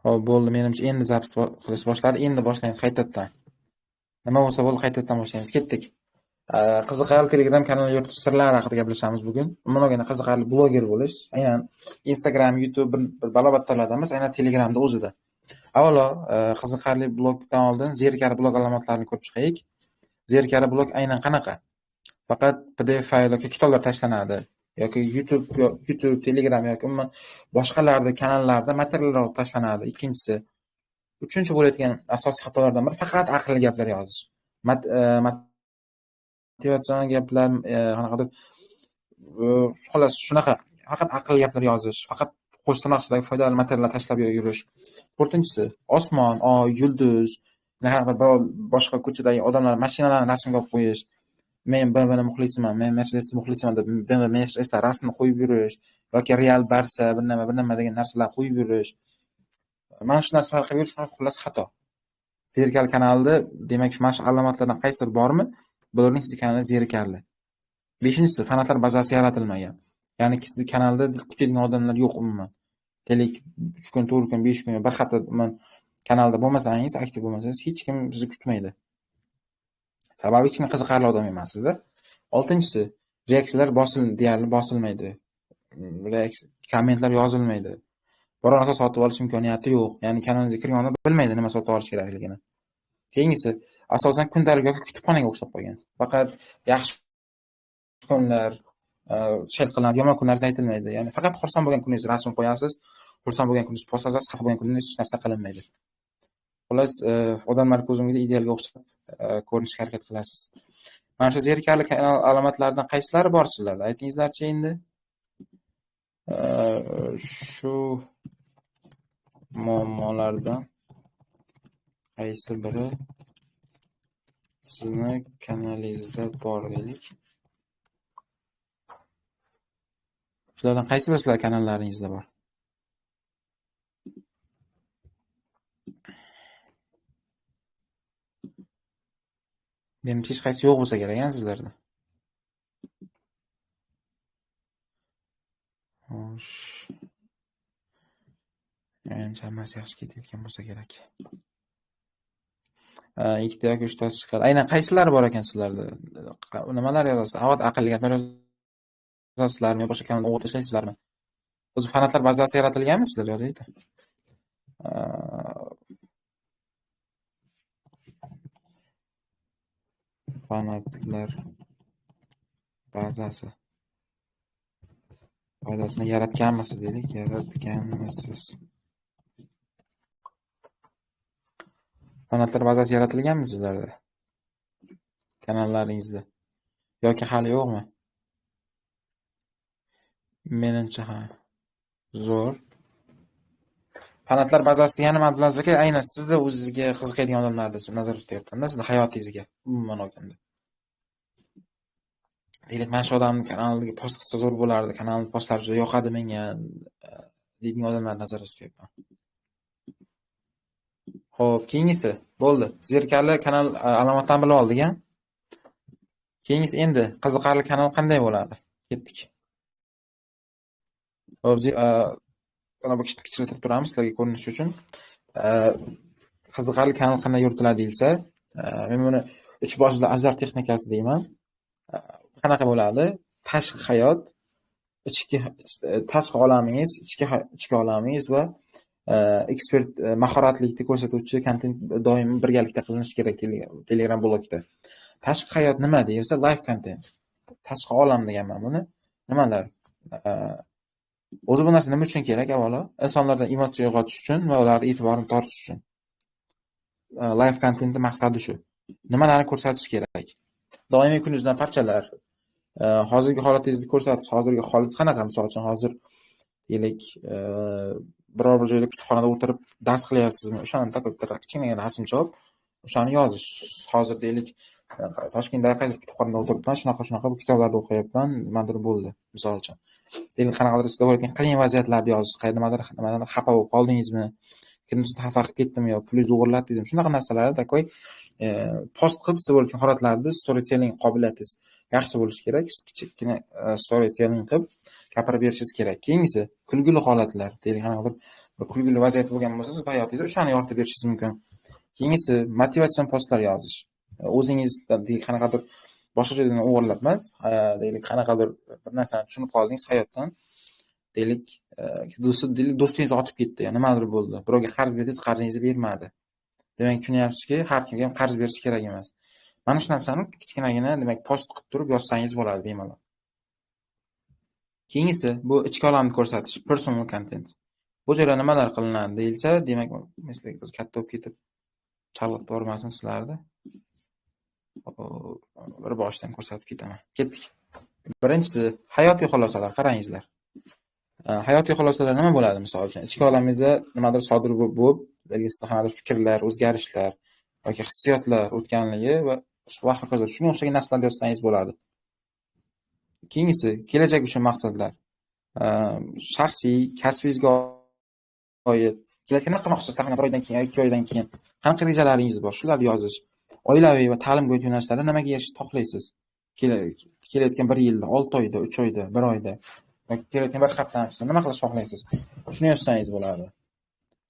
Xo'p, bo'ldi. Menimcha endi zapis qilish boshladi. Endi boshlaymiz qaytadan. Nima bo'lsa bo'ldi, qaytadan boshlaymiz. Ketdik. Qiziqarli Telegram kanali yuritish sirlari haqida gaplashamiz bugun. Umuman olganda qiziqarli bloger bo'lish, aynan Instagram, YouTube bir balo-battarlarda emas, aynan Telegramda o'zida. Avvalo, qiziqarli blogdan oldin zerikarli blog alomatlarini ko'rib chiqaylik. Zerikarli blog aynan qanaqa? Faqat PDF fayl yoki kitoblar tashlanadi yoki YouTube, Telegram yoki umuman boshqalarda kanallarda materiallar olib tashlanadi. Ikkinchisi, uchinchi bo'layotgan asosiy xatolardan biri faqat aqlli gaplar yozish. Motivatsion gaplar, qanaqadir xullas shunaqa faqat aqlli gaplar yozish, faqat qo'sh tirnoqchadagi foydali materiallar tashlab yurish. To'rtinchisi, osmon, oy, yulduz, qanaqadir boshqa ko'chadagi odamlar, mashinalarni rasmga olib qo'yish. Men BMWni muxlisiman, men Mercedesni muxlisiman deb BMW, Mercedeslar rasmini qo'yib yurish yoki Real, Barsa, bir nima degan narsalar qo'yib yurish. Mana shu narsalar qilib yurish xullas xato. Zerikarli kanalda, demak, mana shu alomatlardan qaysidir bormi? Bularning sizning kanali zerikarli. Beshinchisi, fanatlar bazasi yaratilmagan. Ya'ni sizning kanalda kutadigan odamlar yo'q umuman. Deylik 3 kun, 4 kun, 5 kun, bir hafta umuman kanalda bo'lmasangiz, aktiv bo'lmasangiz hech kim sizni kutmaydi. Sababi hech kim qiziqarli odam emassizda. Oltinchisi, reaksiyalar deyarli bosilmaydi. Kommentlar yozilmaydi. Biror narsa sotib olish imkoniyati yo'q. Ya'ni kanalingizga kirgan odam bilmaydi nima sotib olish kerakligini. Keyingisi, asosan kundalik yoki kutubxonaga o'xshab qolgan. Faqat yaxshi kunlar share qilinadi, yomon kunlar aytilmaydi. Ya'ni faqat xursand bo'lgan kuningizni rasm qo'yasiz, xursand bo'lgan kuningiz post yozasiz, xafa bo'lgan kuningiz hech narsa qilinmaydi. Xullas, odamlar ko'z o'ngida idealga o'xshab ko'rinishga harakat qilasiz. Mana shu zerikarli kanal alomatlaridan qaysilari bor sizlarda? Aytingizlarchi endi. Shu muammolardan qaysi biri sizni kanalingizda bor deylik. Shulardan qaysi biri sizlar kanallaringizda bor? Menimcha hech qaysi yo'q bo'lsa kerak a sizlarda. Xo'sh. Menimcha hammasi yaxshi ketayotgan bo'lsa kerak. Ikkita yoki uchtasi chiqadi. Aynan qaysilari bor ekan sizlarda? Nimalar yozasiz? Avval aqlli gaplar yozasizlarmi yo boshqa kanalda o'g'it tashlaysizlarmi? O'zi fanatlar bazasi yaratilganmi sizlar yozaydi? Fanatlar bazasi. Bazasini yaratganmisiz deylik, yaratganmisiz? Fanatlar bazasi yaratilganmi sizlarda? Kanallaringizda yoki hali yo'qmi? Menimcha ha. Zo'r. Fanatlar bazasi degani Abdulaziz aka, aynan sizda o'zingizga qiziqadigan odamlarni nazarda tutyapman-da, sizni hayotingizga umuman olganda. Deylik, mana shu odamning kanaliga post qilsa zo'r bo'lardi, kanalning postlari juda yoqadi menga deydigan odamlarni nazarda tutyapman. Xo'p, keyingisi bo'ldi. Zerikarli kanal alomatlarini bilib oldik, a? Keyingisi endi qiziqarli kanal qanday bo'ladi? Ketdik. Xo'p, mana bu kichiklatib turamiz sizlarga ko'rinishi uchun. Qiziqarli kanal qanday yuritiladi deyilsa, men buni uch boshli ajrar texnikasi deyman. Qanaqa bo'ladi? Tashqi hayot, ichki tashqi olamingiz, ichki olamingiz va ekspert mahoratlikni ko'rsatuvchi kontent doim birgalikda qilinishi kerak Telegram blogda. Tashqi hayot nima deyilsa, live content. Tashqi olam deganman buni. Nimalar? O'zi bu narsa nima uchun kerak avvalo? Insonlarda emotsiya uyg'otish uchun va ularning e'tiborini tortish uchun. Live contentning maqsadi shu. Nimalarni ko'rsatish kerak? Doimiy kuningizdan parchalar, hozirgi holatingizni ko'rsatish, hozirgi holat qanaqa? Misol uchun hozir deylik, biror bir joyda kutubxonada o'tirib dars qilyapsizmi? O'shani bitta kichkinagina rasm chop, o'shani yozish. Hozir deylik, Toshkentdagi qaysi kutubxonada o'tiribman, shunaqa bu kitoblarni o'qiyapman, nimadir bo'ldi, misol uchun. Deylik, qanaqadir sizda bo'layotgan qiyin vaziyatlarni yozish, nimadir xafa bo'lib qoldingizmi? Kimnidir xafa qilib ketdimi yo pulingizni o'g'irlatdingizmi? Shunaqa narsalarni такой post qilib siz bo'layotgan holatlarda storytelling qobiliyatingiz yaxshi bo'lishi kerak. Kichikgina storytelling qilib gapirib berishingiz kerak. Keyingisi kulgili holatlar. Deylik, qanaqadir bir kulgili vaziyat bo'lgan bo'lsa, siz hayotingizda o'shani yoritib berishingiz mumkin. Keyingisi motivatsion postlar yozish. O'zingiz qanaqadir boshqa joydan o'g'irlab emas, deylik, qanaqadir bir narsani tushunib qoldingiz hayotdan. Deylik, do'stingiz otib ketdi, yo nimadir bo'ldi. Birovga qarz berdingiz, qarzingizni bermadi. Demak, tushunyapsizki, har kimga ham qarz berish kerak emas. Mana shu narsani kichkinagina, demak, post qilib turib yozsangiz bo'ladi bemalol. Keyingisi bu ichki olamni ko'rsatish, personal content. Bu joyda nimalar qilinadi deyilsa, demak, masalan, katta bo'lib ketib chalg'itib yubormasin sizlarni. Bir boshidan ko'rsatib ketaman. Ketdik. Birinchisi hayotiy xulosalar, qarangizlar. Hayotiy xulosalar nima bo'ladi misol uchun? Ichki olamingizda nimadir sodir bo'lib, sizda qanaqadir fikrlar, o'zgarishlar yoki hissiyotlar o'tganligi va hokazo shunga o'xshagan narsalarni yozsangiz bo'ladi. Keyingisi kelajak uchun maqsadlar. Shaxsiy, kasbingizga oid, kelajakda nima qilmoqchisiz, taxminan 1 oydan keyin, 2 oydan keyin qanaqa rejalaringiz bor, shularni yozish. Oilaviy va ta'limga oid yo'nalishlarda nimaga erishishni xohlaysiz? Kelayotgan 1 yilda, 6 oyda, 3 oyda, 1 oyda yoki kelayotgan bir haftani ichida nima qilishni xohlaysiz? Shuni yozsangiz bo'ladi.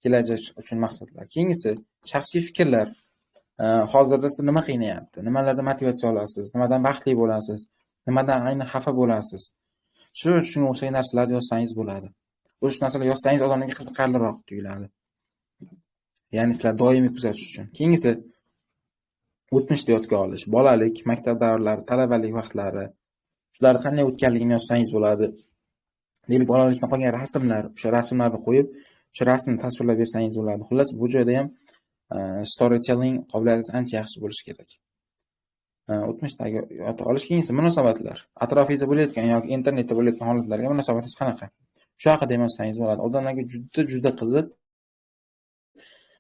Kelajak uchun maqsadlar. Keyingisi shaxsiy fikrlar. Hozirda sizni nima qiynayapti? Nimalarda motivatsiya olasiz? Nimadan baxtli bo'lasiz? Nimadan ayni xafa bo'lasiz? Shunga o'xshagan narsalarni yozsangiz bo'ladi. O'sha narsalarni yozsangiz odamlarga qiziqarliroq tuyuladi. Ya'ni sizlar doimiy kuzatish uchun. Keyingisi o'tmishni yodga olish, bolalik, maktab davrlari, talabalik vaqtlari, shular qanday o'tganligini yozsangiz bo'ladi. Deylik, bolalikdan qolgan rasmlar, o'sha rasmlarni qo'yib, o'sha rasmni tasvirlab bersangiz bo'ladi. Xullas, bu joyda ham storytelling qobiliyati ancha yaxshi bo'lishi kerak. O'tmishdagi yodga olish. Keyingisi munosabatlar. Atrofingizda bo'layotgan yoki internetda bo'layotgan holatlarga munosabatingiz qanaqa? Shu haqida ham yozsangiz bo'ladi. Odamlarga juda qiziq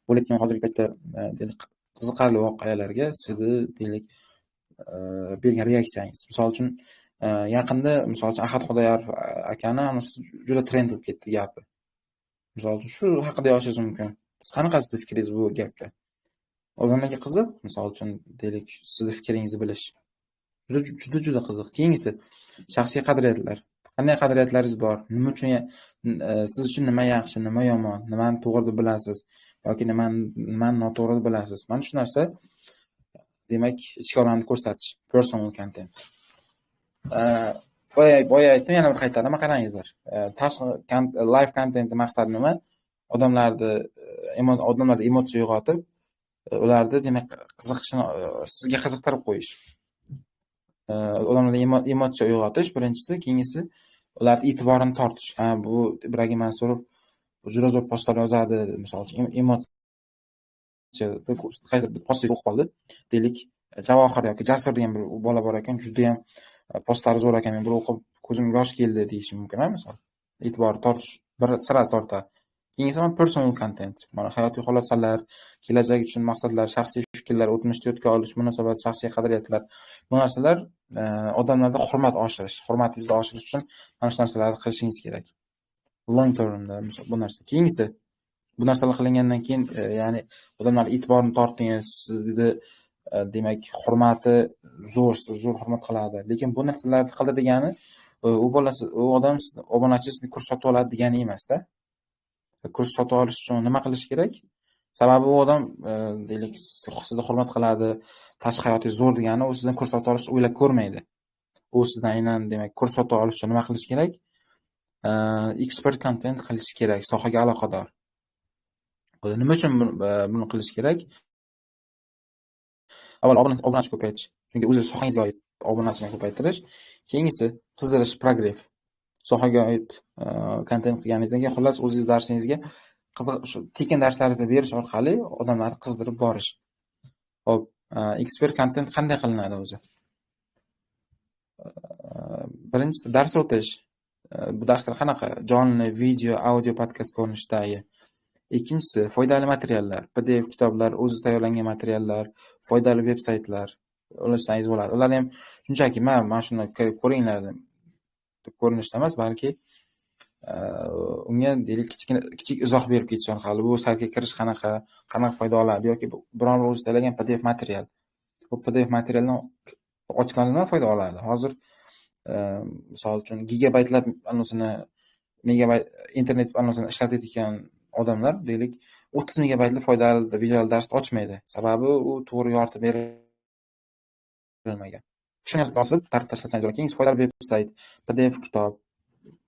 bo'layotgan hozirgi paytda deylik qiziqarli voqealarga sizni deylik bergan reaksiyangiz. Misol uchun, yaqinda misol uchun Ahad Xudoyorov akani juda trend bo'lib ketdi gapi. Misol uchun shu haqida yozishingiz mumkin. Siz qanaqa sizni fikringiz bu gapga? Odamlarga qiziq, misol uchun deylik sizni fikringizni bilish. Juda qiziq. Keyingisi shaxsiy qadriyatlar. Qanday qadriyatlaringiz bor? Nima uchun siz uchun nima yaxshi, nima yomon, nimani to'g'ri deb bilasiz yoki nimani noto'g'ri deb bilasiz? Mana shu narsa, demak, ichki olamni ko'rsatish, personal content. Boya aytdim, yana bir qaytaraman, qarangizlar. Tashqi live contentning maqsadi nima? Odamlarda emotsiya uyg'otib, ularni demak qiziqishini sizga qiziqtirib qo'yish. Odamlarda emotsiya uyg'otish birinchisi, keyingisi ularning e'tiborini tortish. Ha, bu Ibragim Mansurov juda zo'r postlar yozadi, misol uchun emotsiya qaysi bir post o'qib qoldi. Deylik, Javohir yoki Jasur degan bir bola bor ekan, juda ham postlari zo'r ekan, men buni o'qib ko'zimga yosh keldi deyishi mumkin, misol. E'tibor tortish bir sirasi tortadi. Keyingisi mana personal content, mana hayotiy xulosalar, kelajak uchun maqsadlar, shaxsiy fikrlar, o'tmishni yodga olish, munosabat, shaxsiy qadriyatlar. Bu narsalar odamlarda hurmat oshirish, hurmatingizni oshirish uchun mana shu narsalarni qilishingiz kerak. Long termda bu narsa. Keyingisi bu narsalar qilingandan keyin, ya'ni odamlar e'tiborini tortdingiz, sizni demak hurmati zo'r, zo'r hurmat qiladi. Lekin bu narsalarni qildi degani u bolasi, u odam obunachi sizni kurs sotib oladi degani emas-da. Kurs sotib olish uchun nima qilish kerak? Sababi u odam deylik sizni hurmat qiladi, tashqi hayotingiz zo'r degani u sizdan kurs sotib olishni o'ylab ko'rmaydi. U sizdan aynan demak kurs sotib olish uchun nima qilish kerak? Expert content qilish kerak, sohaga aloqador. Nima uchun buni qilish kerak? Avval obunachi ko'paytirish. Chunki o'zi sohangizga oid obunachini ko'paytirish. Keyingisi qizdirish, progrev. Sohaga oid kontent qilganingizdan keyin xullas o'zingiz darsingizga qiziq shu tekin darslaringizni berish orqali odamlarni qizdirib borish. Xo'p, ekspert kontent qanday qilinadi o'zi? Birinchisi dars o'tish. Bu darslar qanaqa? Jonli, video, audio, podkast ko'rinishidagi. Ikkinchisi foydali materiallar, PDF kitoblar, o'zi tayyorlangan materiallar, foydali veb saytlar ulashsangiz bo'ladi. Ular ham shunchaki mana shuni kirib ko'ringlar deb ko'rinishda emas, balki Unga deylik kichkina kichik izoh berib ketish orqali bu saytga kirish qanaqa, qanaqa foyda oladi yoki biron bir o'zi tanlagan PDF material. Bu PDF materialni ochgandan nima foyda oladi? Hozir misol uchun gigabaytlab anusini megabayt internet anusini ishlatayotgan odamlar deylik 30 megabaytli foydali video darsni ochmaydi. Sababi u to'g'ri yoritib berilmagan. Shuni yozib tartib tashlasangiz bo'ladi. Keyin foydali veb-sayt, PDF kitob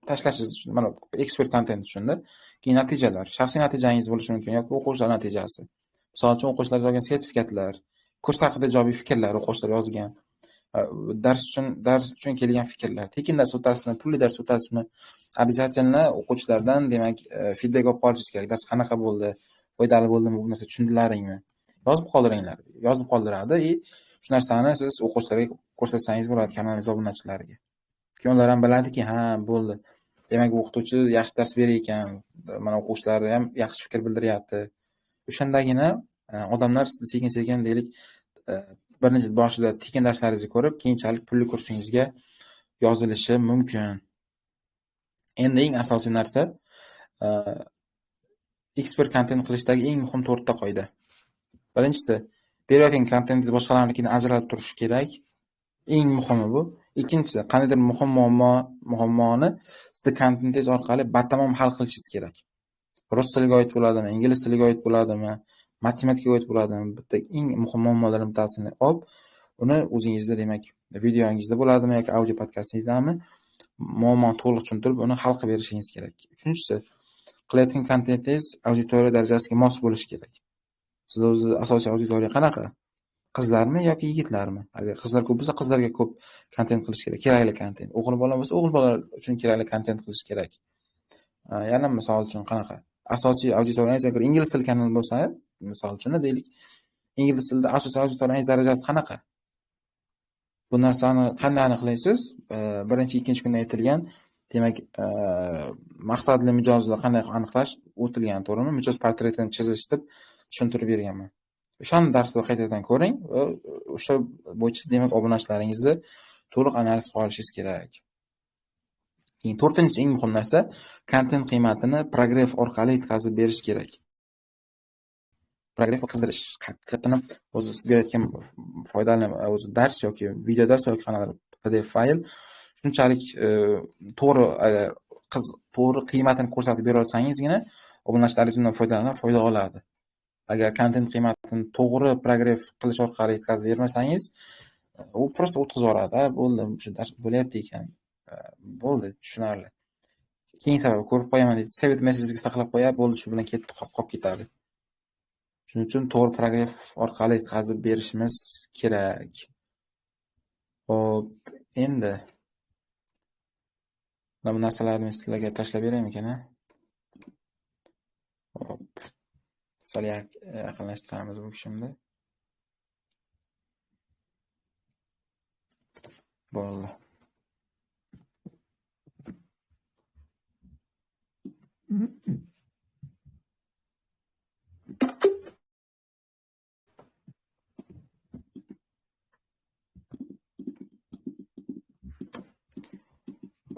tashlashingiz uchun, mana ekspert kontent uchunda. Keyin natijalar, shaxsiy natijangiz bo'lishi mumkin yoki o'quvchilar natijasi. Misol uchun o'quvchilar yozgan sertifikatlar, kurs haqida ijobiy fikrlar, o'quvchilar yozgan, dars uchun kelgan fikrlar, tekin dars o'tasizmi, pulli dars o'tasizmi, обязательно o'quvchilardan demak feedback olib qolishingiz kerak. Dars qanaqa bo'ldi, foydali bo'ldimi, bu narsa tushundilaringmi? Yozib qoldiringlar. Yozib qoldiradi и shu narsani siz o'quvchilarga ko'rsatsangiz bo'ladi, kanalingiz obunachilariga. Keyin ular ham biladiki, ha, bo'ldi. Demak, o'qituvchi yaxshi dars berar ekan, mana o'quvchilari ham yaxshi fikr bildiryapti. O'shandagina odamlar sizni sekin-sekin deylik, birinchi boshida tekin darslaringizni ko'rib, keyinchalik pulli kursingizga yozilishi mumkin. Endi eng asosiy narsa ekspert kontent qilishdagi eng muhim 4 ta qoida. Birinchisi, berayotgan kontentingiz boshqalarnikidan ajralib turishi kerak. Eng muhimi bu. Ikkinchisi, qandaydir muhim muammoni sizni kontentingiz orqali batamom hal qilishingiz kerak. Rus tiliga oid bo'ladimi, ingliz tiliga oid bo'ladimi, matematikaga oid bo'ladimi, bitta eng muhim muammolarning bittasini olib, uni o'zingizda demak videongizda bo'ladimi yoki audio podkastingizdami muammoni to'liq tushuntirib, uni hal qilib berishingiz kerak. Uchinchisi, qilayotgan kontentingiz auditoriya darajasiga mos bo'lishi kerak. Sizda o'zi asosiy auditoriya qanaqa? Qizlarmi yoki yigitlarmi? Agar qizlar ko'p bo'lsa, qizlarga ko'p kontent qilish kerak, kerakli kontent. O'g'il bola bo'lsa, o'g'il bolalar uchun kerakli kontent qilish kerak. Yana misol uchun qanaqa? Asosiy auditoriyangiz agar ingliz tili kanali bo'lsa, misol uchun deylik, ingliz tilida asosiy auditoriyangiz darajasi qanaqa? Bu narsani qanday aniqlaysiz? Birinchi, ikkinchi kunda aytilgan, demak, maqsadli mijozni qanday aniqlash o'tilgan, to'g'rimi? Mijoz portretini chizish deb tushuntirib berganman. O'shani darsni qaytadan ko'ring va o'sha bo'yicha demak obunachilaringizni to'liq analiz qila olishingiz kerak. Keyin to'rtinchisi, eng muhim narsa, kontent qiymatini progrev orqali yetkazib berish kerak. Progrev qizdirish, haqiqatan ham o'zi siz berayotgan foydali o'zi dars yoki video dars yoki qanaqadir PDF fayl shunchalik to'g'ri agar to'g'ri qiymatini ko'rsatib bera olsangizgina obunachilaringiz undan foydalanib foyda oladi. Agar kontent qiymatini to'g'ri progrev qilish orqali yetkazib bermasangiz, u prosta o'tkazib yuboradi, bo'ldi, shu dars bo'lyapti ekan, bo'ldi, tushunarli. Keyin sababi ko'rib qo'yaman deydi, saved message'ga saqlab qo'yadi, bo'ldi, shu bilan ketdi, qolib ketadi. Shuning uchun to'g'ri progrev orqali yetkazib berishimiz kerak. Xo'p, endi mana bu narsalarni sizlarga tashlab beraymikan, a? Xo'p. Sal yaqinlashtiramiz bu kishimni. Bo'ldi.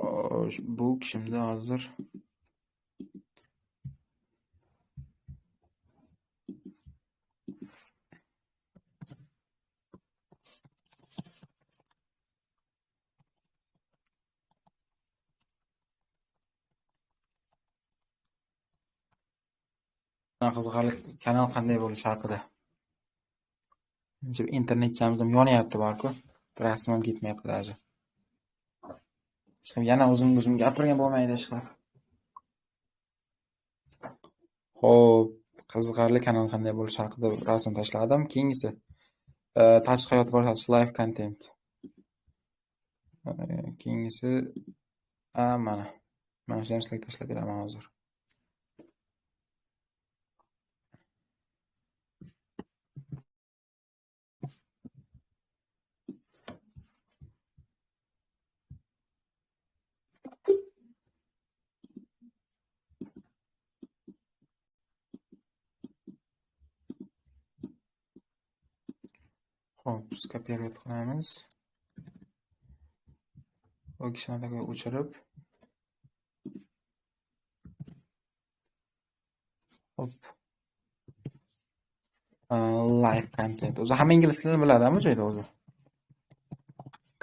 Xo'sh, bu kishimda hozir qiziqarli kanal qanday bo'lishi haqida. Internetchamiz ham yonyapti borku, rasm ham ketmayapti даже. Yana o'zim gapirgan bo'lmaydi ishlar. Xo'p, qiziqarli kanal qanday bo'lishi haqida rasm tashladim. Keyingisi tashqi hayot ko'rsatish live content. Keyingisi mana. Mana shuni sizlarga tashlab beraman hozir. Xo'p, skopировать qilamiz. Bu kishini o'chirib Hop. Live content. O'zi hamma ingliz tilini biladimi bu joyda o'zi?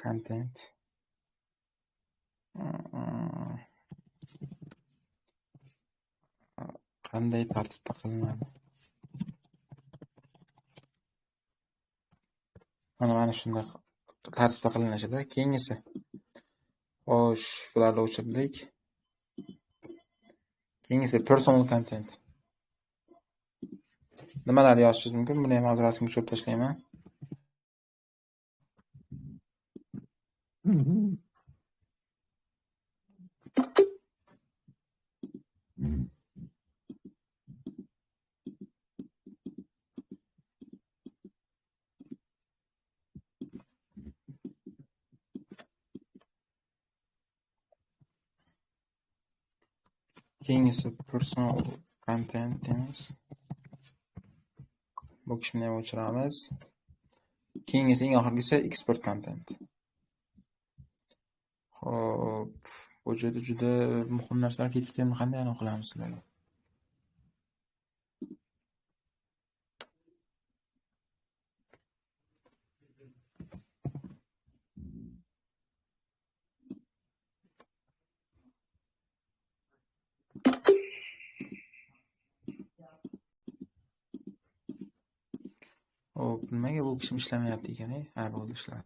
Content. Qanday tartibda qilinadi? Mana shunday tartibda qilinishida. Keyingisi. Xo'sh, bularni o'chirdik. Keyingisi personal content. Nimalar yozishingiz mumkin? Buni ham hozir rasmga tushirib tashlayman. Keyingisi personal content deymiz. Bu qismini ham o'chiramiz. Keyingisi, eng oxirgisi expert content. Xo'p, bu joyda juda muhim narsalar ketib ketdi. Qanday aniq qilamiz sizlarga? Xo'p, nimaga bu qism ishlamayapti ekan? Ha, bo'ldi, ishladi.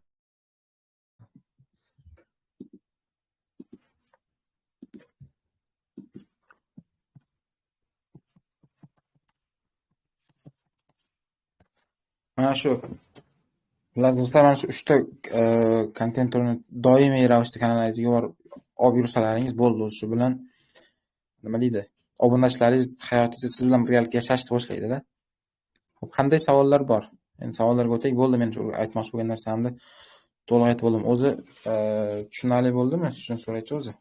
Mana shu, bilasiz do'stlar, mana shu 3 ta kontent turini doimiy ravishda kanalingizga borib olib yursalaringiz bo'ldi. Shu bilan nima deydi? Obunachilaringiz hayotingizda siz bilan birgalikda yashashni boshlaydi-da. Qanday savollar bor? Endi savollarga o'taylik. Bo'ldi, men aytmoqchi bo'lgan narsamni to'liq aytib bo'ldim. O'zi tushunarli bo'ldimi? Shuni so'raychi o'zi.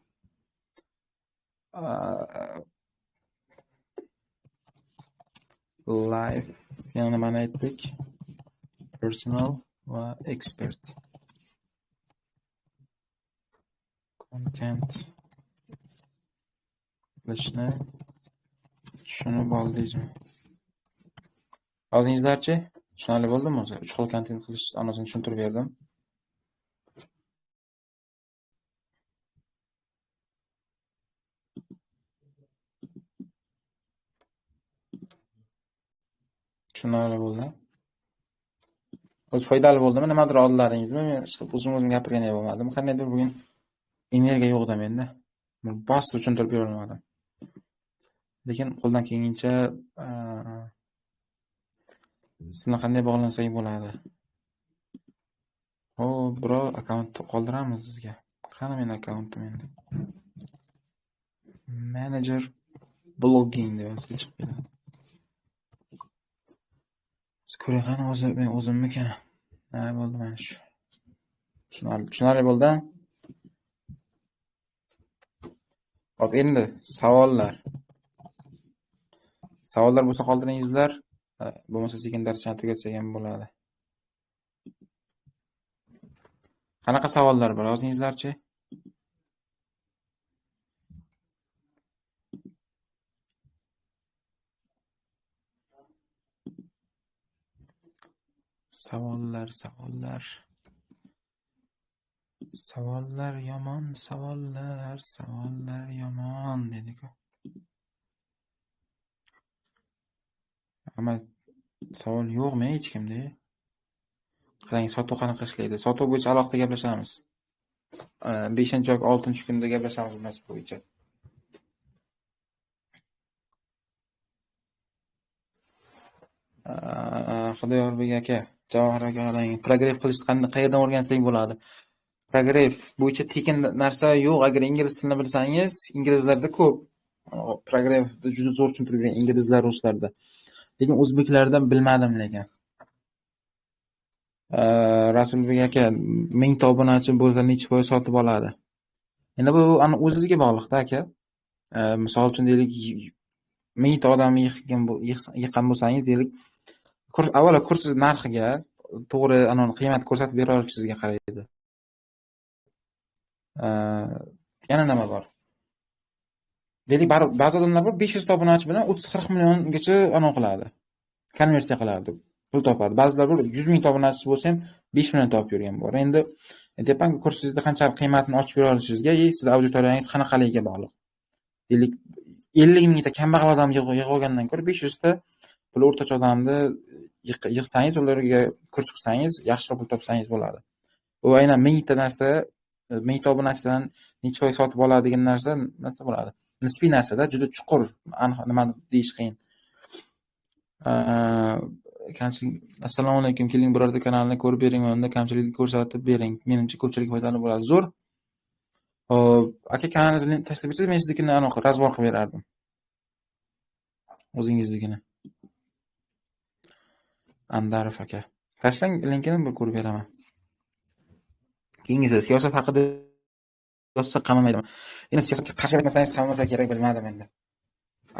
Live, yana nimani aytdik? Personal va expert. Content qilishni tushunib oldingizmi? Oldingizlarchi? Tushunarli bo'ldimi o'zi? 3 xil kontent qilish anasini tushuntirib berdim. Tushunarli bo'ldi. O'zi foydali bo'ldimi? Nimadir oldilaringizmi? Men o'zim gapirgandek bo'lmadim. Qandaydir bugun energiya yo'q-da menda. Bosib tushuntirib bera olmadim. Lekin qo'ldan kelgancha siz bilan qanday bog'lansak bo'ladi? Xo'p, biror akkaunt qoldiramiz sizga. Qani meni akkauntim endi? Manager blogging deb yozsa chiqib keladi. Siz ko'ray qani o'zi men o'zimmikan? Ha, bo'ldi mana shu. Tushunarli bo'ldi. Xo'p, endi savollar. Savollar bo'lsa qoldiringizlar. Bo'lmasa sekin darsni tugatsak ham bo'ladi. Qanaqa savollar bor? Yozingizlarchi. Savollar, savollar. Savollar yomon, savollar, savollar yomon dedi-ku. Ammo savol yo'qmi hech kimda? Qarang, sotuv qanaqa ishlaydi? Sotuv bo'yicha alohida gaplashamiz. 5 yoki 6 kunda gaplashamiz bu masala bo'yicha. Xudoyorbek aka, Javohir aka qarang, progrev qilishni qanday, qayerdan o'rgansak bo'ladi? Progrev bo'yicha tekin narsa yo'q. Agar ingliz tilini bilsangiz, inglizlarda ko'p. Progrev juda zo'r tushuntirib bergan inglizlar, ruslarda. Lekin o'zbeklardan bilmadim lekin. Rasulbek aka, 1000 ta obunachi bo'lsa necha foiz sotib oladi? Endi bu ana o'zingizga bog'liq-da aka. Misol uchun deylik, 1000 ta odamni yig'gan bo'lsangiz, deylik, kurs avvalo kurs narxiga to'g'ri anoni qiymat ko'rsatib bera olishingizga qaraydi. Yana nima bor? Deylik, ba'zi odamlar bor 500 ta obunachi bilan 30-40 milliongacha anaqa qiladi. Konversiya qiladi, pul topadi. Ba'zilar bor 100 ming ta obunachisi bo'lsa ham 5 million topib yurgan bor. Endi aytyapman-ku, kursingizni qanchalik qiymatini ochib bera olishingizga, siz auditoriyangiz qanaqaligiga bog'liq. Deylik, 50 mingta kambag'al odam yig'ib olgandan ko'ra 500 ta pul o'rtacha odamni yig'sangiz, ularga kurs qilsangiz, yaxshiroq pul topsangiz bo'ladi. U aynan 1000 ta narsa, 1000 ta obunachidan necha foiz sotib oladi degan narsa narsa bo'ladi. Nisbiy narsada juda chuqur, aniq nima deyish qiyin. Kamchilik. Assalomu alaykum, keling birorta kanalni ko'rib bering va unda kamchilikni ko'rsatib bering. Menimcha ko'pchilik foydali bo'ladi. Zo'r. Xo'p, aka kanalingizni tashlab bersangiz, men siznikini aniq razbor qilib berardim. O'zingiznikini. Andarov aka. Tashlang linkini bir ko'rib beraman. Keyingisi siyosat haqida yozsa qamamaydi. Endi siyosatga qarshi aytmasangiz qamamasa kerak, bilmadim endi.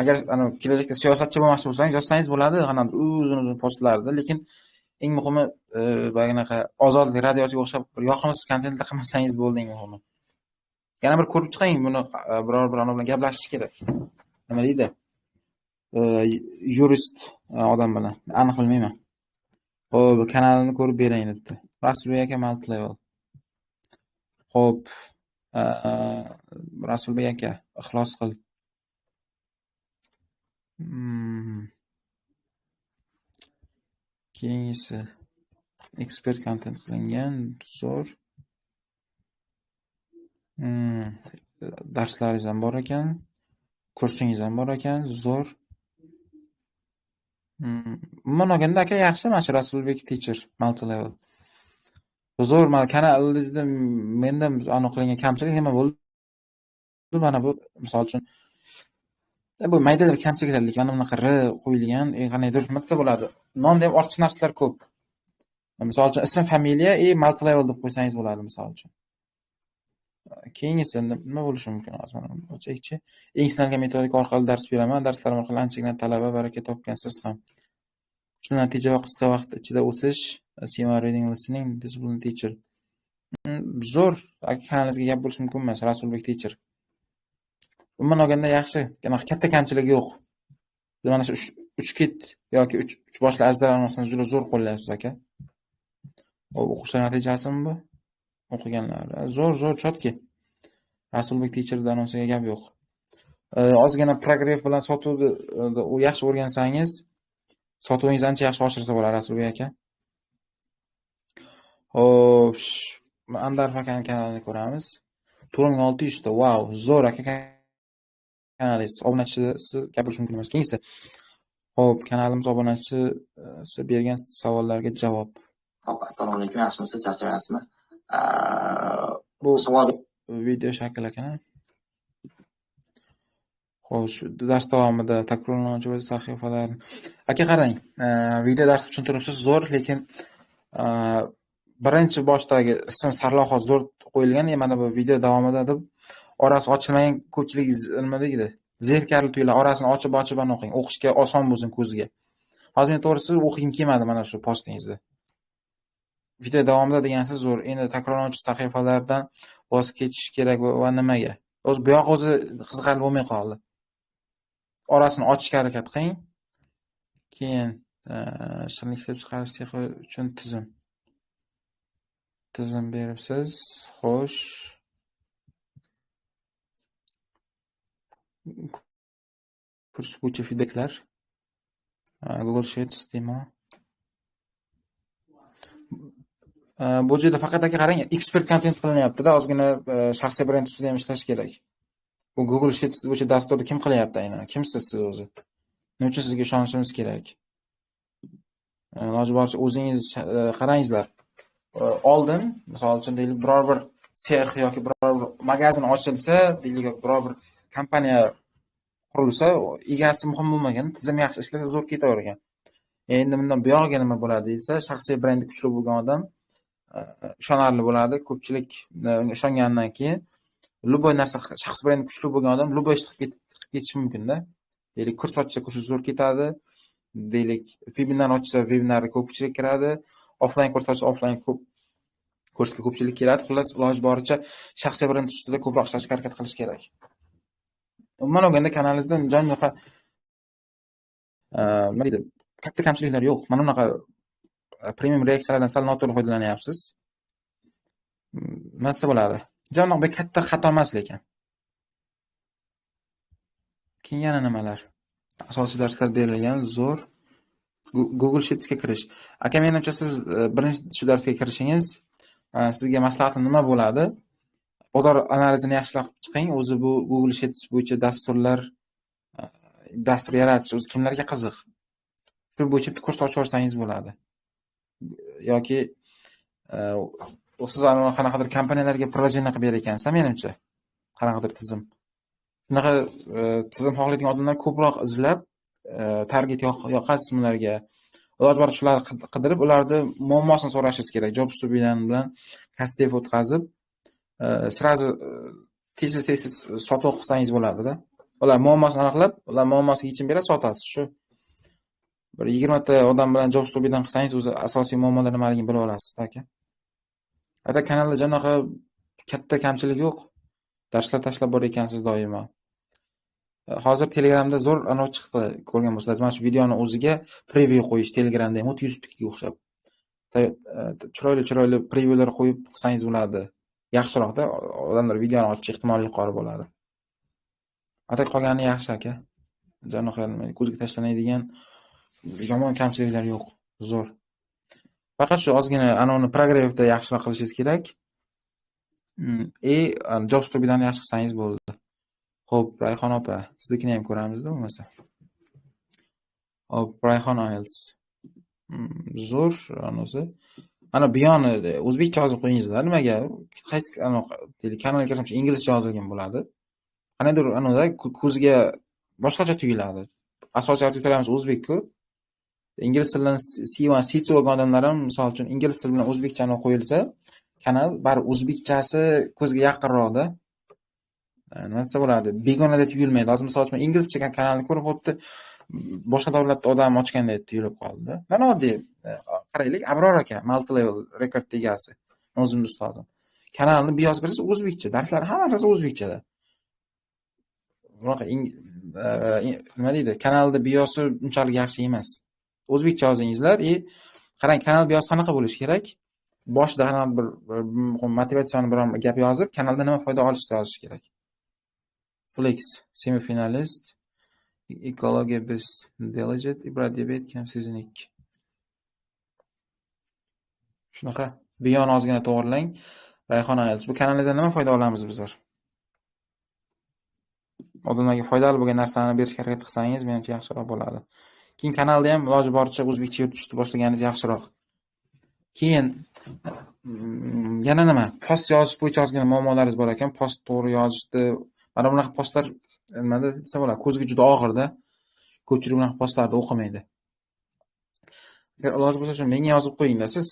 Agar ana kelajakda siyosatchi bo'lmoqchi bo'lsangiz, yozsangiz bo'ladi, qanaqadir uzun-uzun postlarda, lekin eng muhimi boyaginaqa Ozodlik radiosiga o'xshab bir yoqimsiz kontentlar qilmasangiz bo'ldi eng muhimi. Yana bir ko'rib chiqing buni, biror bir odam bilan gaplashish kerak. Nima deydi? Yurist odam bilan, aniq bilmayman. Xo'p, kanalini ko'rib bering debdi. Rasulbek aka multi-level. Xo'p, Rasulbek aka, ixlos qil. Keyingisi ekspert kontent qilingan, zo'r. Darslaringiz ham bor ekan, kursingiz ham bor ekan, zo'r. Umuman olganda aka yaxshi, mana shu Rasulbek teacher multi-level. Zo'r, mana kanalingizda menda aniq qilingan kamchilik nima bo'ldi? Mana bu misol uchun bu mayda kamchiliklar, lekin mana bunaqa r qo'yilgan, qandaydir nima desa bo'ladi. Nomda ham ortiqcha narsalar ko'p. Misol uchun ism, familiya, multi-level deb qo'ysangiz bo'ladi misol uchun. Keyingisi nima bo'lishi mumkin hozir mana ochaychi. Eng sinalgan metodika orqali dars beraman. Darslarim orqali anchagina talaba baraka topgansiz ham. Kuchli natija va qisqa vaqt ichida o'sish, Sima reading listening discipline teacher. Zo'r, kanalingizga gap bo'lishi mumkin emas, Rasulbek teacher. Umuman olganda yaxshi, anaqa katta kamchiligi yo'q. Mana shu 3 kit yoki 3 boshli ajdar narsani juda zo'r qo'llayapsiz aka. O'quvchilar natijasimi bu? O'qiganlar. Zo'r, zo'r, chotki. Rasulbek teacherdan anonsiga gap yo'q. Ozgina progrev bilan sotuvni u yaxshi o'rgansangiz, sotuvingizni ancha yaxshi oshirsa bo'ladi Rasulbek aka. Xo'p, Andarov akaning kanalini ko'ramiz. 4600 ta. Vau, zo'r aka kanalingiz. Obunachisi gap bo'lishi mumkin emas. Keyingisi. Xo'p, kanalimiz obunachisi bergan savollarga javob. Xo'p, assalomu alaykum, yaxshimisiz, charchamayapsizmi? Bu savol video shakl ekan. Xo'sh, dars davomida takrorlanuvchi sahifalar. Aka qarang, video dars uchun turibsiz, zo'r, lekin birinchi boshdagi ism sarlavha zo'r qo'yilgan, mana bu video davomida deb orasi ochilmagan ko'pchilik nima deydi? Zerikarli tuyuladi. Orasini ochib-ochib o'qing. O'qishga oson bo'lsin ko'zga. Hozir men to'g'risi o'qigim kelmadi mana shu postingizda. Video davomida degansiz zo'r. Endi takrorlanuvchi sahifalardan voz kechish kerak va nimaga? O'zi bu yoq o'zi qiziqarli bo'lmay qoldi. Orasini ochishga harakat qiling. Keyin shirinlik ishlab chiqarish sexi uchun tizim. Tizim beribsiz. Xo'sh. Kurs bo'yicha feedbacklar. Google Sheets demo. Bu yerda faqat aka qarang, ekspert kontent qilinyapti-da, ozgina shaxsiy brend ustida ham ishlash kerak. Bu Google Sheets bo'yicha dasturni kim qilyapti aynan? Kimsiz siz o'zi? Nima uchun sizga ishonishimiz kerak? Iloji boricha o'zingiz qarangizlar. Oldin, misol uchun deylik, biror bir sex yoki biror bir magazin ochilsa, deylik, yoki biror bir kompaniya qurilsa, egasi muhim bo'lmagan, tizim yaxshi ishlasa zo'r ketavergan. Endi bundan buyog'iga nima bo'ladi desa, shaxsiy brendi kuchli bo'lgan odam ishonarli bo'ladi. Ko'pchilik unga ishongandan keyin любой narsa, shaxs brendi kuchli bo'lgan odam любой ishni qilib ketishi mumkin-da. Deylik, kurs ochsa kursi zo'r ketadi. Deylik, webinar ochsa webinarga ko'pchilik kiradi. Offline kurs ochsa offline kursga ko'pchilik keladi. Xullas, iloji boricha shaxsiy brend ustida ko'proq ishlashga harakat qilish kerak. Umuman olganda kanalingizda bunaqa nima deydi, katta kamchiliklar yo'q. Mana bunaqa premium reaksiyalardan sal noto'g'ri foydalanyapsiz. Nima desa bo'ladi? Janob, katta xato emas lekin. Keyin yana nimalar? Asosiy darslar berilgan, zo'r. Google Sheetsga kirish. Aka, menimcha siz birinchi shu darsga kirishingiz sizga maslahatim nima bo'ladi? Bozor analizini yaxshilab chiqing. O'zi bu Google Sheets bo'yicha dasturlar, dastur yaratish o'zi kimlarga qiziq? Shu bo'yicha bitta kurs ochib olsangiz bo'ladi. Yoki siz qanaqadir kompaniyalarga приложение qilib berar ekansiz, menimcha. Qanaqadir tizim. Shunaqa tizim xohlaydigan odamlar ko'proq izlab, target yoqasiz ularga. Iloji boricha shularni qidirib, ularni muammosini so'rashingiz kerak. Job studiyadan bilan kastdev o'tkazib, sразу tez-tez sotuv qilsangiz bo'ladi-da. Ular muammosini aniqlab, ular muammosiga yechim beradi, sotasiz. Shu bir 20 ta odam bilan job studiyadan qilsangiz, o'zi asosiy muammolar nimaligini bilib olasiz, aka. Ata kanalda janaqa katta kamchilik yo'q. Darslar tashlab bor ekansiz doimo. Hozir Telegramda zo'r anov chiqdi, ko'rgan bo'lsangiz, mana shu videoni o'ziga preview qo'yish Telegramda ham YouTube'ga o'xshab. Chiroyli-chiroyli previewlar qo'yib qilsangiz bo'ladi. Yaxshiroqda odamlar videoni ochish ehtimoli yuqori bo'ladi. Ata qolgani yaxshi aka. Janaqa ko'zga tashlanadigan yomon kamchiliklar yo'q. Zo'r. Faqat shu ozgina anavni progrevda yaxshiroq qilishingiz kerak. Job studiyadan yaxshi qilsangiz bo'ldi. Xo'p, Rayhon opa, siznikini ham ko'ramizda bo'lmasa. Xo'p, Rayhon IELTS. Zo'r, anasi. Ana bu yoni o'zbekcha yozib qo'yingizlar. Nimaga? Qaysi kanalga kirsam inglizcha yozilgan bo'ladi. Qandaydir anada ko'zga boshqacha tuyuladi. Asosiy auditoriyamiz o'zbek-ku. Ingliz tilidan C1, C2 olgan odamlar ham, misol uchun, ingliz tili bilan o'zbekchani qo'yilsa, kanal bari o'zbekchasi ko'zga yaqinroqda. Nima desa bo'ladi? Begonadek tuyulmaydi. Hozir misol uchun inglizcha kanalni ko'rib o'tdi, boshqa davlatda odam ochgandek tuyulib qoldi. Mana oddiy qaraylik, Abror aka, multi level rekord egasi, o'zimning ustozim. Kanalni bir yozib kirsangiz o'zbekcha, darslar hammasi o'zbekchada. Bunaqa nima deydi? Kanalda biosi unchalik yaxshi emas. O'zbekcha yozingizlar, qarang, kanal biosi qanaqa bo'lishi kerak? Boshida qanaqa bir motivatsion bir gap yozib, kanalda nima foyda olishni yozish kerak. Flex, semifinalist, ekologiya biz delegate, Ibrat Debate, kam season 2. Shunaqa. Biyoni ozgina to'g'rilang. Rayhon IELTS. Bu kanalingizdan nima foyda olamiz bizlar? Odamlarga foydali bo'lgan narsani berishga harakat qilsangiz, menimcha yaxshiroq bo'ladi. Keyin kanalda ham iloji boricha o'zbekcha yuritishni boshlaganingiz yaxshiroq. Keyin yana nima? Post yozish bo'yicha ozgina muammolaringiz bor ekan. Post to'g'ri yozishni, mana bunaqa postlar nima desa bo'ladi, ko'zga juda og'ir-da. Ko'pchilik bunaqa postlarni o'qimaydi. Agar iloji bo'lsa, shu menga yozib qo'ying-da siz.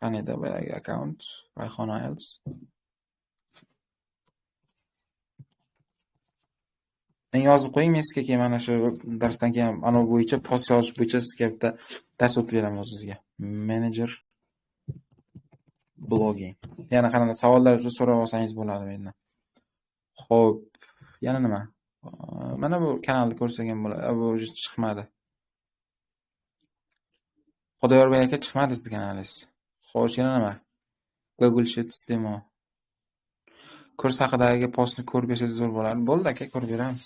Qaniydi boyagi akkaunt Rayhon IELTS. Menga yozib qo'ying, men sizga keyin mana shu darsdan keyin ana bo'yicha post yozish bo'yicha sizga bitta dars o'tib beraman o'zingizga. Manager blogging. Yana qanday savollar uchun so'rab olsangiz bo'ladi mendan. Xo'p, yana nima? Mana bu kanalni ko'rsak ham bo'ladi. Bu уже chiqmadi. Xudoyorbek aka, chiqmadi siz kanalingiz. Xo'sh, yana nima? Google Sheets demo. Kurs haqidagi postni ko'rib bersangiz zo'r bo'lardi. Bo'ldi aka, ko'rib beramiz.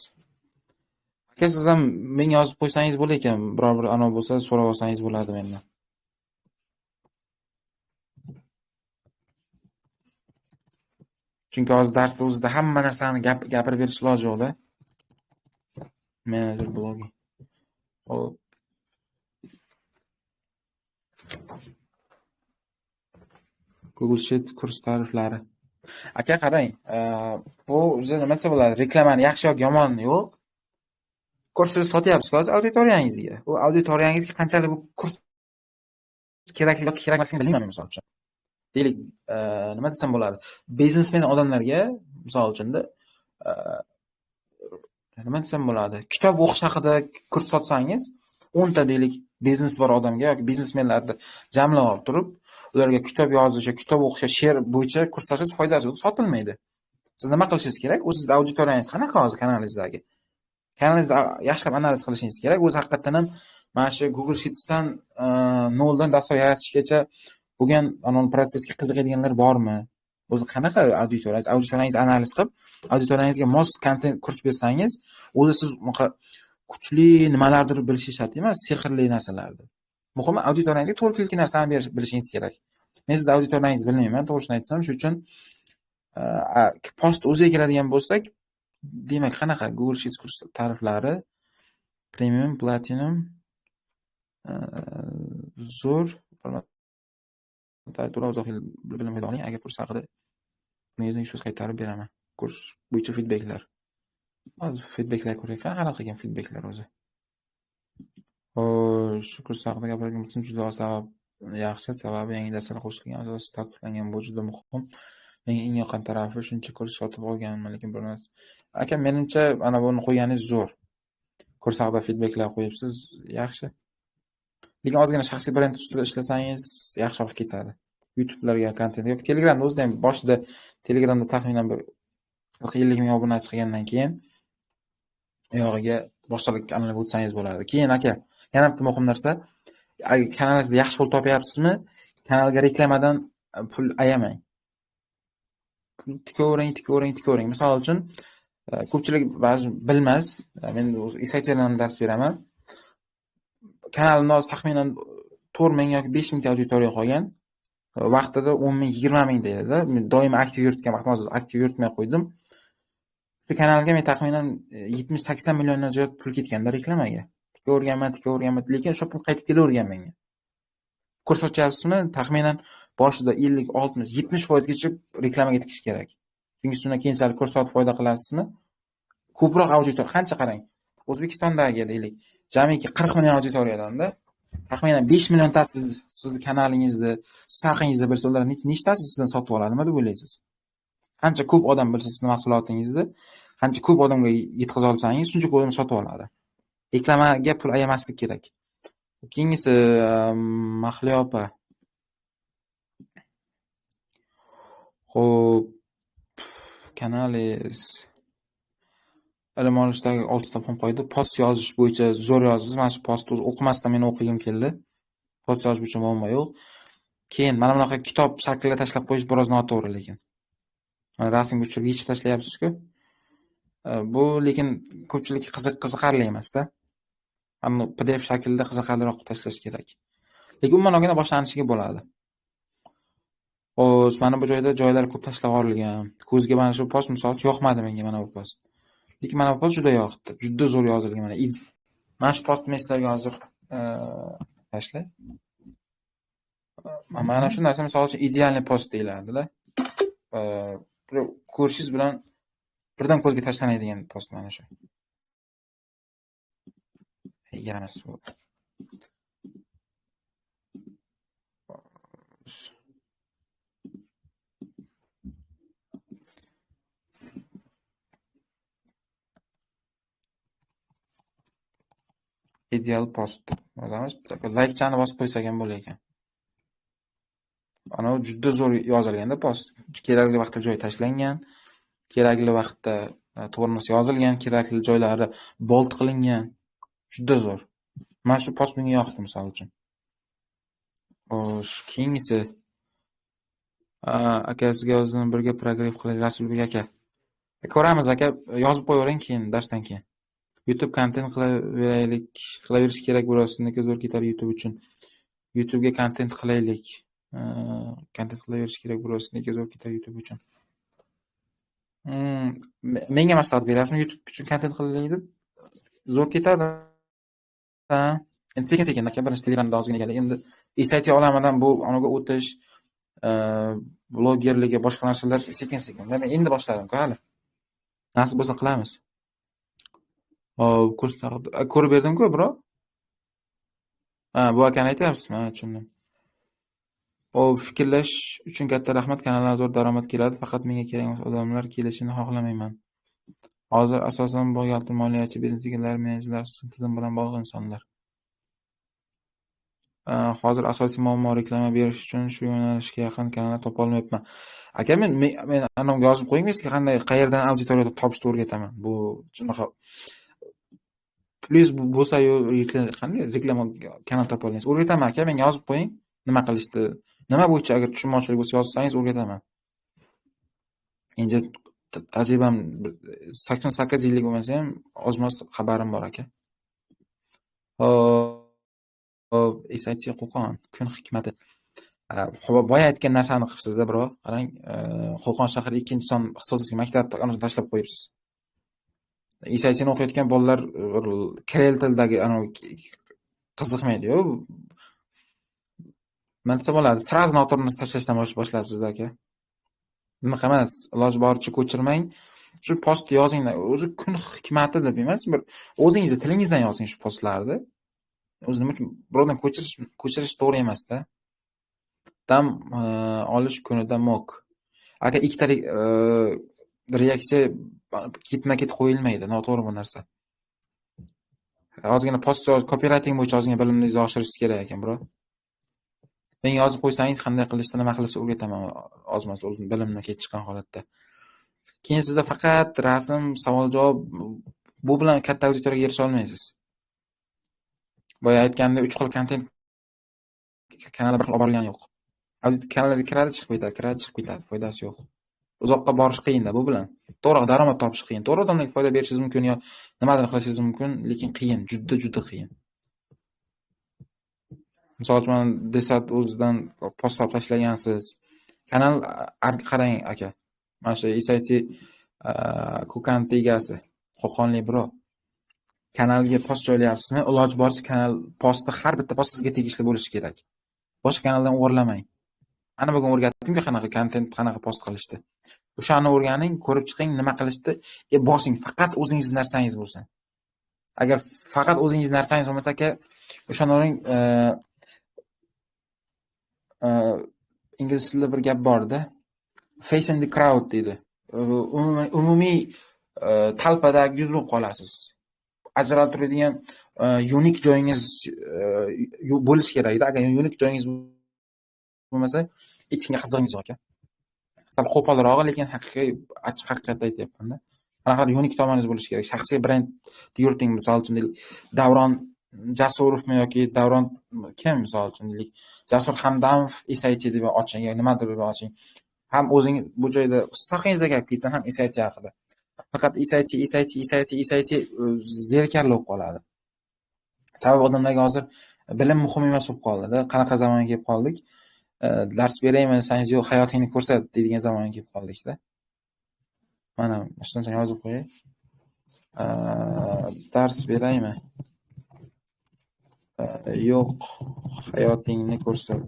Aka, siz ham menga yozib qo'ysangiz bo'lar ekan, biror bir anov bo'lsa so'rab olsangiz bo'ladi mendan. Chunki hozir darsda o'zida hamma narsani gapirib berish iloji yo'q-da. Manager blogi. Xo'p. Google Sheet kurs tariflari. Aka qarang, bu o'zi nima desa bo'ladi? Reklamani yaxshi yoki yomon yo'q. Kursni sotyapsiz hozir auditoriyangizga. U auditoriyangizga qanchalik bu kurs kerakli yoki kerak emasligini bilmayman misol uchun. Deylik, nima desam bo'ladi? Biznesmen odamlarga misol uchunda nima desam bo'ladi? Kitob o'qish haqida kurs sotsangiz, 10 ta deylik biznes bor odamga yoki biznesmenlarni jamlab olib turib, ularga kitob yozish, kitob o'qish, she'r bo'yicha kurs sotish foydasi yo'q, sotilmaydi. Siz nima qilishingiz kerak? O'zingiz auditoriyangiz qanaqa hozir kanalingizdagi? Kanalingizni yaxshilab analiz qilishingiz kerak. O'zi haqiqatan ham mana shu Google Sheets'dan noldan dastur yaratishgacha bo'lgan protsessga qiziqadiganlar bormi? O'zi qanaqa auditoriyangiz? Auditoriyangizni analiz qilib, auditoriyangizga mos kontent kurs bersangiz, o'zi siz unaqa kuchli nimalardir bilishingiz shart emas, sehrli narsalarni. Muhimi auditoriyangizga to'g'ri kelgan narsani bilishingiz kerak. Men sizni auditoriyangizni bilmayman, to'g'risini aytsam, shuning uchun post o'ziga keladigan bo'lsak, demak qanaqa Google Sheets kurs tariflari premium, platinum, zo'r to'lov uzoq yil bilim oling. Agar kurs haqida buningizni so'z qaytarib beraman. Kurs bo'yicha feedbacklar. Hozir feedbacklar ko'raylik. Qanaqa qilgan feedbacklar o'zi? Xo'sh, kurs haqida gapirgan bo'lsam juda sabab yaxshi, sababi yangi darslar qo'shilgan, asosiy tartiblangan, bu juda muhim. Menga eng yoqqan tarafi shuncha kurs sotib olganman, lekin bir narsa. Aka, menimcha ana buni qo'yganingiz zo'r. Kurs haqida feedbacklar qo'yibsiz, yaxshi. Lekin ozgina shaxsiy brend ustida ishlasangiz yaxshiroq ketadi. YouTube'larga kontent yoki Telegramda o'zida ham boshida Telegramda taxminan bir 40-50 ming obunachi chiqqandan keyin uyog'iga boshqalar kanalga o'tsangiz bo'ladi. Keyin aka, yana bitta muhim narsa, agar kanalingizda yaxshi pul topyapsizmi, kanalga reklamadan pul ayamang. Tikavering, tikavering, tikavering. Misol uchun, ko'pchilik ba'zi bilmas, men SITlardan dars beraman. Kanalimda hozir taxminan 4 ming yoki 5 mingta auditoriya qolgan. Vaqtida 10 ming, 20 ming deydi. Men doim aktiv yuritgan vaqtim, hozir aktiv yuritmay qo'ydim. Shu kanalga men taxminan 70-80 milliondan ziyod pul ketganda reklamaga. Tikaverganman, tikaverganman, lekin o'sha pul qaytib kelavergan menga. Kurs ochyapsizmi? Taxminan boshida 50, 60, 70% gacha reklamaga tikish kerak. Chunki shundan keyinchalik kurs sotib foyda qilasizmi? Ko'proq auditoriya, qancha qarang. O'zbekistondagi deylik, jamiki 40 million auditoriyadanda taxminan 5 milliontasi sizni kanalingizni, siz haqingizda bilsa, ular nechtasi sizdan sotib oladi, nima deb o'ylaysiz? Qancha ko'p odam bilsa sizni mahsulotingizni, qancha ko'p odamga yetkaza olsangiz, shuncha ko'p odam sotib oladi. Reklamaga pul ayamaslik kerak. Keyingisi Mahliyo opa. Xo'p, kanalingiz ilm olishdagi 6 ta muhim qoida. Post yozish bo'yicha zo'r yozibsiz. Mana shu postni o'zi o'qimasdan meni o'qigim keldi. Post yozish bo'yicha muammo yo'q. Keyin mana bunaqa kitob shaklida tashlab qo'yish biroz noto'g'ri lekin. Mana rasmga tushirib yechib tashlayapsiz-ku. Bu lekin ko'pchilikka qiziqarli emas-da. Ammo PDF shaklida qiziqarliroq qilib tashlash kerak. Lekin umuman olganda boshlanishiga bo'ladi. Xo'sh, mana bu joyda joylar ko'p tashlab yuborilgan. Ko'zga mana shu post misol uchun yoqmadi menga mana bu post. Lekin mana bu post juda yoqdi. Juda zo'r yozilgan mana. Mana shu postni men sizlarga hozir tashlay. Mana shu narsa misol uchun idealniy post deyiladi-da. Ko'rishingiz bilan birdan ko'zga tashlanadigan post mana shu. Yaramas bu. Ideal post. Yozamiz. Like'chani bosib qo'ysak ham bo'lar ekan. Ana u juda zo'r yozilganda post. Kerakli vaqtda joy tashlangan, kerakli vaqtda to'g'ri narsa yozilgan, kerakli joylari bold qilingan. Juda zo'r. Mana shu post menga yoqdi misol uchun. Xo'sh, keyingisi akasiga yozdim, birga progrev qilaylik Rasulbek aka. Ko'ramiz aka, yozib qo'yavering keyin darsdan keyin. YouTube kontent qilaveraylik, qilaverish kerak bo'ladi, sizniki zo'r ketadi YouTube uchun. YouTube'ga kontent qilaylik. Kontent qilaverish kerak bo'ladi, sizniki zo'r ketadi YouTube uchun. Menga maslahat beryapsizmi YouTube uchun kontent qilaylik deb? Zo'r ketadi. Endi sekin-sekin aka, birinchi Telegramda ozgina keldik. Endi SIT olamidan bu anaga o'tish, blogerligi, boshqa narsalar sekin-sekin. Men endi boshladim-ku hali. Nasib bo'lsa qilamiz. Hop, kurs ko'rib berdim-ku, bro. Ha, bu akani aytyapsizmi? Ha, tushundim. Hop, fikrlash uchun katta rahmat. Kanaldan zo'r daromad keladi, faqat menga kerak emas odamlar kelishini xohlamayman. Hozir asosan buxgalter, moliyachi, biznes egalari, menejerlar, tizim bilan bog'liq insonlar. Hozir asosiy muammo reklama berish uchun shu yo'nalishga yaqin kanallar topa olmayapman. Aka, men anomga yozib qo'ying, men sizga qanday, qayerdan auditoriya topishni o'rgataman. Bu shunaqa Plyus bo'lsa-yu qanday reklama kanal topa olmaysiz. O'rgataman aka, menga yozib qo'ying, nima qilishni, nima bo'yicha agar tushunmovchilik bo'lsa yozsangiz o'rgataman. Endi tajribam 88 yillik bo'lmasa ham ozmoz xabarim bor aka. Xo'p, SIT Qo'qon kun hikmati. Boya aytgan narsani qilibsizda, bro. Qarang, Qo'qon shahri 2-son ixtisoslashgan maktabni ana shuni tashlab qo'yibsiz. SITni o'qiyotgan bolalar kiril tilidagi ana qiziqmaydi-yu. Nima desa bo'ladi? Sразу noto'g'ri narsa tashlashdan boshlabsizda aka. Bunaqa emas, iloji boricha ko'chirmang. Shu post yozing, o'zi kun hikmati deb emas, bir o'zingizni tilingizdan yozing shu postlarni. O'zi nima uchun birovdan ko'chirish to'g'ri emas-da. Dam olish kunida mok. Aka ikkita reaksiya ketma-ket qo'yilmaydi, noto'g'ri bu narsa. Ozgina post copywriting bo'yicha ozgina bilimingizni oshirishingiz kerak ekan, bro. Menga yozib qo'ysangiz qanday qilishni, nima qilishni o'rgataman ozmoz bilimni kelib chiqqan holatda. Keyin sizda faqat rasm, savol-javob bu bilan katta auditoriyaga erisha olmaysiz. Boya aytganimdek 3 xil kontent kanalda bir xil olib borilgani yo'q. Audit kanalga kiradi, chiqib ketadi, kiradi, chiqib ketadi, foydasi yo'q. Uzoqqa borish qiyinda bu bilan. To'g'ri, daromad topish qiyin. To'g'ri, odamlarga foyda berishingiz mumkin yo nimadir qilishingiz mumkin, lekin qiyin, juda qiyin. Misol uchun mana Desat o'zidan post olib tashlagansiz. Kanal qarang aka. Mana shu SIT Kokant egasi, Qo'qonlik birov. Kanalga post joylayapsizmi? Iloji boricha kanal posti har bitta post sizga tegishli bo'lishi kerak. Boshqa kanaldan o'g'irlamang. Ana bugun o'rgatdimku qanaqa kontent, qanaqa post qilishni. O'shani o'rganing, ko'rib chiqing, nima qilishni, bosing, faqat o'zingiz narsangiz bo'lsin. Agar faqat o'zingiz narsangiz bo'lmasa aka, o'shani o'ring, ingliz tilida bir gap bor-da. Face in the crowd deydi. Umumiy talpadagi yuz bo'lib qolasiz. Ajralib turadigan unique joyingiz bo'lishi kerak-da. Agar unique joyingiz bo'lmasa, hech kimga qizig'ingiz yo'q aka. Sal qo'polrog'i, lekin haqiqiy achchiq haqiqatni aytyapman-da. Qanaqa unique tomoningiz bo'lishi kerak. Shaxsiy brend yuriting, misol uchun deylik, Davron Jasurovmi yoki Davron kim, misol uchun deylik, Jasur Hamdamov SIT deb oching yoki nimadir deb oching. Ham o'zingiz bu joyda sohangizda gap ketsin, ham SIT haqida. Faqat SIT, SIT, SIT, SIT zerikarli bo'lib qoladi. Sabab odamlarga hozir bilim muhim emas bo'lib qoldi-da. Qanaqa zamonga kelib qoldik? Dars beraymi desangiz, yo'q, hayotingni ko'rsat deydigan zamonga kelib qoldik-da. Mana shundan yozib qo'yay. Dars beraymi? Yo'q, hayotingni ko'rsat.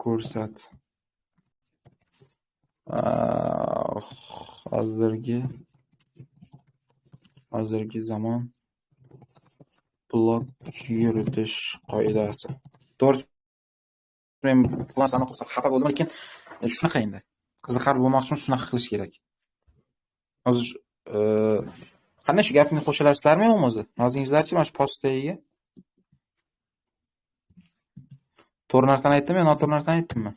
Ko'rsat. Hozirgi zamon blog yuritish qoidasi. To'g'risi men bu narsani o'qib xafa bo'ldim, lekin shunaqa endi. Qiziqarli bo'lmoqchimiz, shunaqa qilish kerak. Hozir qanday shu gapimga qo'shilasizlarmi yo'qmi o'zi? Yozingizlarchi mana shu post tagiga. To'g'ri narsani aytdimmi yo noto'g'ri narsani aytdimmi?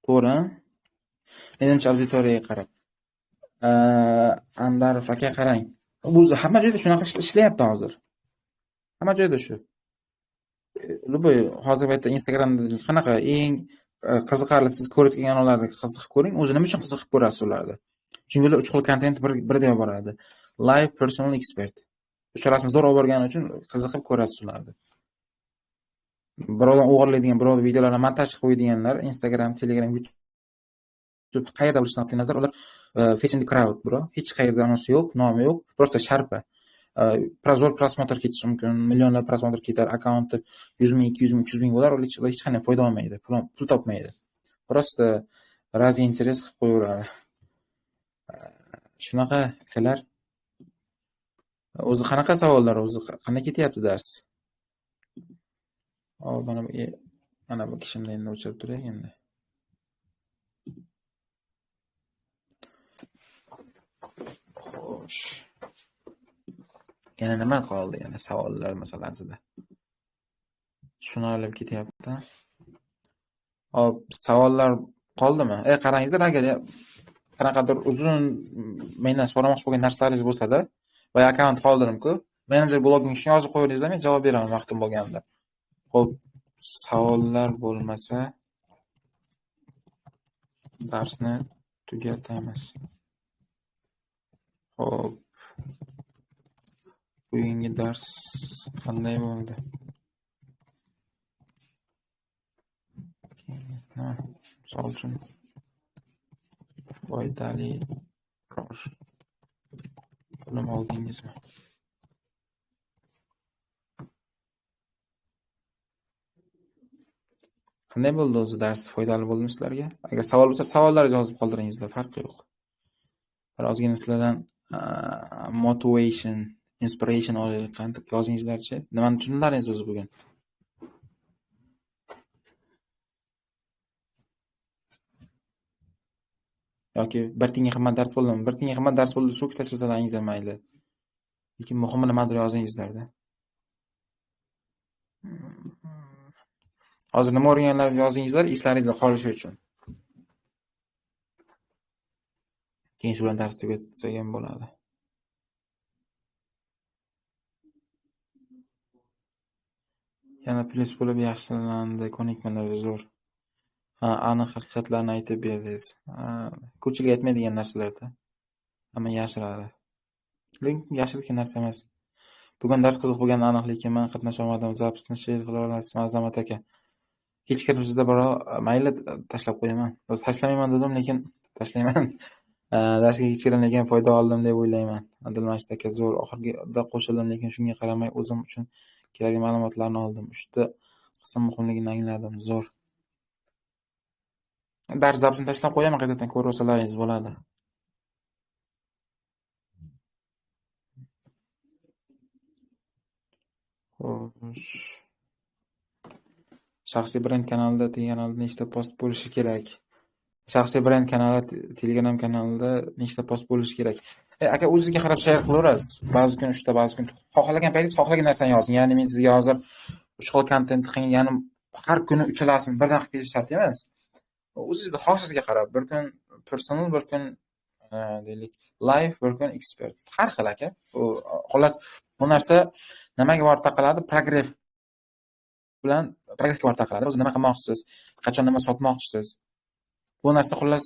To'g'ri. Menimcha auditoriyaga qarab. Andarov aka qarang. O'zi hamma joyda shunaqa ishlayapti hozir. Hamma joyda shu. Любой hozirgi paytda Instagramda qanaqa eng qiziqarli siz ko'rayotgan ularni qiziqib ko'ring, o'zi nima uchun qiziqib ko'rasiz ularni? Chunki ular 3 xil kontent birday olib boradi. Live, personal, expert. Uchalasini zo'r olib borgani uchun qiziqib ko'rasiz ularni. Birovdan o'g'irlaydigan, birovning videolarini montaj qilib qo'yadiganlar Instagram, Telegram, YouTube qayerda bo'lishidan qat'iy nazar ular face in the crowd, bro. Hech qayerda anonsi yo'q, nomi yo'q, просто sharpa. Zo'r prosmotr ketishi mumkin, millionlab prosmotr ketar, akkaunti 100 ming, 200 ming, 300 ming bo'lar, ular hech qanday foyda olmaydi, pul topmaydi. Просто razi interes qilib qo'yaveradi. Shunaqa akalar. O'zi qanaqa savollar, o'zi qanday ketyapti dars? Hop, mana bu kishimni endi o'chirib turay endi. Xo'sh. Yana nima qoldi yana savollar masalasida? Tushunarli ketyapti. Hop, savollar qoldimi? Qarangizlar, agar qanaqadir uzun mendan so'ramoqchi bo'lgan narsalaringiz bo'lsa-da, va akkaunt qoldirim-ku. Menejer bloging uchun yozib qo'yingizlar, men javob beraman vaqtim bo'lganda. Xo'p, savollar bo'lmasa darsni tugatamiz. Xo'p. Bugungi dars qanday bo'ldi? Misol uchun foydali biror bilim oldingizmi? Qanday bo'ldi o'zi dars? Foydali bo'ldimi sizlarga? Agar savol bo'lsa, savollar yozib qoldiringizlar, farqi yo'q. Bir ozgina sizlardan motivation, inspiration olaylik, qanday yozingizlarchi? Nimani tushundilaringiz o'zi bugun? Yoki bir tinga qimmat dars bo'ldimi? Bir tinga qimmat dars bo'ldi, so'kib tashlasangiz ham mayli. Lekin muhimi nimadir yozingizlarda. Hozir nima o'rganganlaringizni yozingizlar, eslaringizda qolishi uchun. Keyin shu bilan dars tugatsak ham bo'ladi. Yana plyus bo'lib yaxshilandi, ko'nikmalar zo'r. Ha, aniq haqiqatlarni aytib berdingiz. Ko'pchilik aytmaydigan narsalarda. Hamma yashiradi. Lekin yashiradigan narsa emas. Bugun dars qiziq bo'lgani aniq, lekin men qatnasha olmadim. Zapisni share qila olasizmi, Azamat aka? Kech kirib sizda biror mayli tashlab qo'yaman. O'zi tashlamayman dedim, lekin tashlayman. Darsga kechikdim, lekin foyda oldim deb o'ylayman. Adilmajid aka zo'r. Oxirgida qo'shildim, lekin shunga qaramay o'zim uchun kerakli ma'lumotlarni oldim. 3ta qism muhimligini angladim. Zo'r. Dars zapisini tashlab qo'yaman, qaytadan ko'rib olsalaringiz bo'ladi. Xo'sh. Shaxsiy brend kanalida, Telegramda nechta post bo'lishi kerak? Shaxsiy brend kanali, Telegram kanalida nechta post bo'lishi kerak? Aka, o'zingizga qarab share qilaverasiz. Ba'zi kun 3 ta, ba'zi kun xohlagan paytingiz xohlagan narsani yozing. Ya'ni men sizga hozir 3 xil kontent qiling, ya'ni har kuni uchalasini birdan qilib ketish shart emas. O'zingizga xohishingizga qarab bir kun personal, bir kun deylik live, bir kun ekspert. Har xil aka. U xullas bu narsa nimaga borib taqaladi? Progress bilan progressga borib taqaladi. O'zi nima qilmoqchisiz, qachon nima sotmoqchisiz? Bu narsa xullas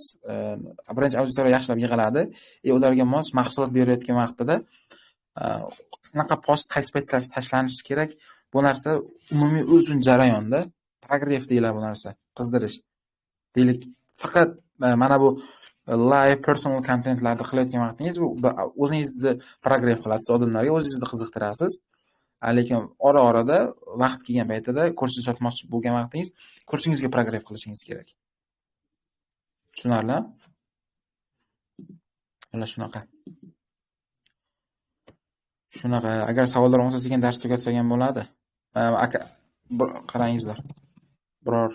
birinchi auditoriya yaxshilab yig'iladi, ularga mos mahsulot berayotgan vaqtida qanaqa post qaysi paytda tashlanishi kerak? Bu narsa umumiy uzun jarayonda progress deyiladi bu narsa, qizdirish. Deylik, faqat mana bu live personal kontentlarni qilayotgan vaqtingiz bu o'zingizni progress qilasiz, odamlarga o'zingizni qiziqtirasiz. Lekin ora-orada vaqt kelgan paytida kursni sotmoqchi bo'lgan vaqtingiz kursingizga progress qilishingiz kerak. Tushunarli? Ular shunaqa. Shunaqa. Agar savollar bo'lsa, sekin dars tugatsak ham bo'ladi. Aka, qarangizlar. Biror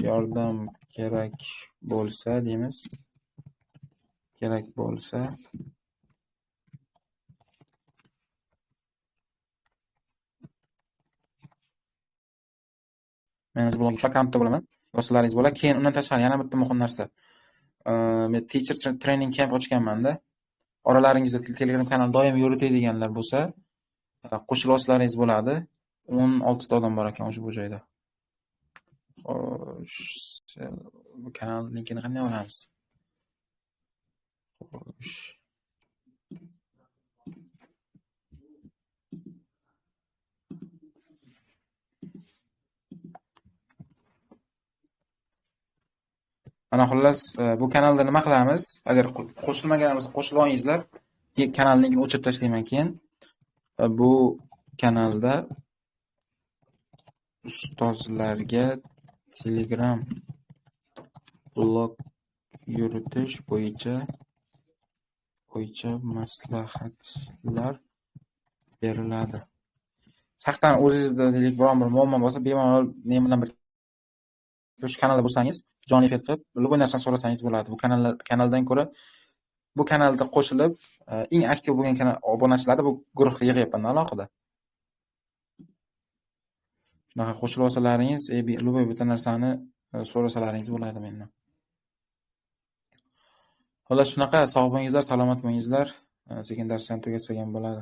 yordam kerak bo'lsa deymiz. Kerak bo'lsa menejer blog akkauntda bo'laman. Yozsalaringiz bo'ladi. Keyin undan tashqari yana bitta muhim narsa. Men teacher training camp ochganman-da. Oralaringizda Telegram kanal doim yuritadiganlar bo'lsa, qo'shilib olsalaringiz bo'ladi. 16 ta odam bor ekan o'sha bu joyda. Xo'sh, bu kanal linkini qanday olamiz? Xo'sh. Mana xullas bu kanalda nima qilamiz? Agar qo'shilmagan bo'lsa qo'shilib olingizlar. Kanal linkini o'chirib tashlayman keyin. Bu kanalda ustozlarga Telegram blog yuritish bo'yicha maslahatlar beriladi. Shaxsan o'zingizda deylik biron bir muammo bo'lsa, bemalol men bilan bir shu kanalda bo'lsangiz, jonli efir qilib, любой narsani so'rasangiz bo'ladi. Bu kanaldan ko'ra Bu kanalda qo'shilib, eng aktiv bo'lgan kanal obunachilarni bu guruhga yig'yapman alohida. Shunaqa qo'shilib olsalaringiz, любой bitta narsani so'rasalaringiz bo'ladi mendan. Xullas shunaqa, sog' bo'lingizlar, salomat bo'lingizlar. Sekin darsni ham tugatsak ham bo'ladi.